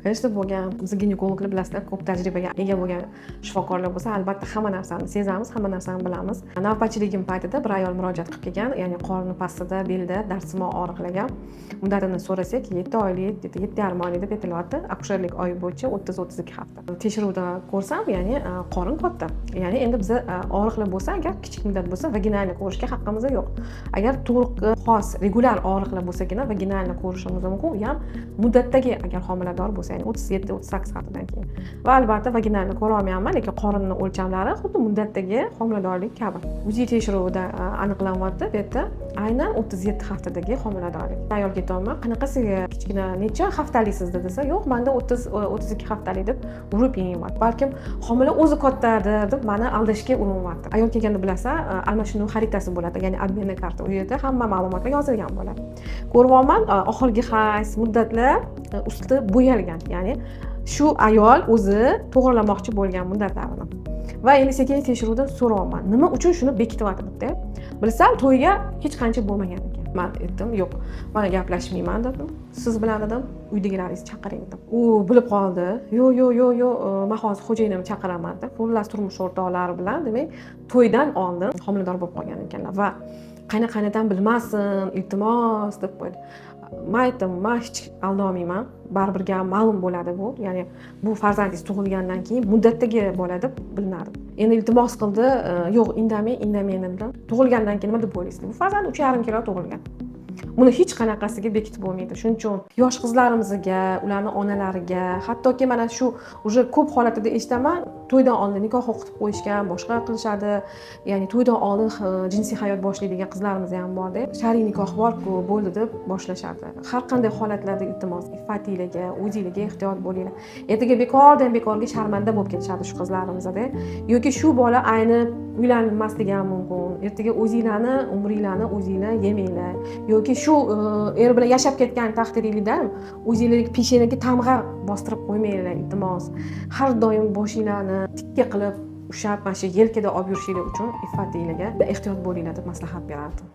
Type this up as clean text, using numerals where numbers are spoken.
Конечно, bo'lgan. Biz, ginekologlar, bilasizlar, ko'p tajribaga ega bo'lgan shifokorlar bo'lsa, albatta hamma narsani sezamiz, hamma narsani bilamiz. Navbatchiligim paytida bir ayol murojaat qilib kelgan, ya'ni qorni pastida, belda dardsimon og'riqlagan. Muddatini so'rasak, 7 oylik, 7,5 oylik deb aytilyapti. Akusherlik oyi bo'yicha 30-32 hafta. Tekshiruvda ko'rsam, ya'ni qorin katta. Ya'ni endi biza og'riqlar bo'lsa, agar kichik muddat bo'lsa, vaginalni ko'rishga haqqimiz yo'q. Agar tug'ruqqa xos regulyar og'riqlar bo'lsagina, vaginalni ko'rishimiz mumkin. U ham muddatdagi agar homilador bo'lsa, ya'ni 37-38 haftadan keyin. Va albatta vaginalni ko'ra olmayapman, lekin qorinni o'lchamlari xuddi muddatdagi homiladorlik kabi. УЗИ tekshiruvida aniqlanyapti bu yerda aynan 37 haftadagi homiladorlik. Ayolga aytyapman: "Qanaqasiga kichkina, necha haftaliksiz?" desa, "Yo'q, manda 32 haftalik", deb urib yengyapti. Balkim homila o'zi kattadir deb mani aldashga urinyapti. Ayol kelganda, bilasan, almashinuv xaritasi bo'ladi, ya'ni обменный карта. U yerda hamma ma'lumotlar yozilgan bo'ladi. Ko'ryapman, oxirgi hayz muddatlar usti bo'yalgan, ya'ni shu ayol o'zi to'g'irlamoqchi bo'lgan muddatlarini. Va endi sekin tekshiruvda so'rayapman, nima uchun shuni bekityapti debda. Bilsam, to'yga hech qancha bo'lmagan ekan. Man aytdim: "Yo'q, man gaplashmayman", dedim, "siz bilan", dedim, "uydagilaringizni chaqiring", dedim. U bilib qoldi: "Yo'q, yo'q, yo'q, yo'q, man hozir xo'jayinimni chaqiraman", deb. Xullas, turmush o'rtoqlari bilan, demak, to'ydan oldin homilador bo'lib qolgan ekanlar va "Qayna qaynatam bilmasin, iltimos", deb qo'ydi. Man aytdim: "Man hech aldolmayman, baribir ham ma'lum bo'ladi bu, ya'ni bu farzandingiz tug'ilgandan keyin muddatdagi bola deb bilinadi". Endi iltimos qildi: "Yo'q, indamang, indamang", dedim. "Tug'ilgandan keyin nima deb o'ylaysiz? Bu farzand 3,5 kilo tug'ilgan, buni hech qanaqasiga bekitib bo'lmaydi". Shuning uchun yosh qizlarimizga, ularni onalariga, hattoki mana shu уже ko'p holatida eshitaman, to'ydan oldin nikoh o'qitib qo'yishgan, boshqa qilishadi, ya'ni to'ydan oldin jinsiy hayot boshlaydigan qizlarimiz ham borda. Shar'iy nikoh borku, bo'ldi deb boshlashadi. Har qanday holatlarda, iltimos, iffatinglarga, o'zinglarga ehtiyot bo'linglar. Ertaga bekordan bekorga sharmanda bo'lib ketishadi shu qizlarimizda yoki shu bola aynib uylanmasligi ham mumkin. Ertaga o'zinglarni umringlarni o'zinglar yemanglar yoki shu er bilan yashab ketgan taqdiringlarda ham o'zinglarga peshonaga tamg'a bostirib qo'ymanglar, iltimos. Har doim boshinglarni tikka qilib ushlab, mana shu yelkada olib yurishinglar uchun iffatinglarga ehtiyot bo'linglar deb maslahat berardim.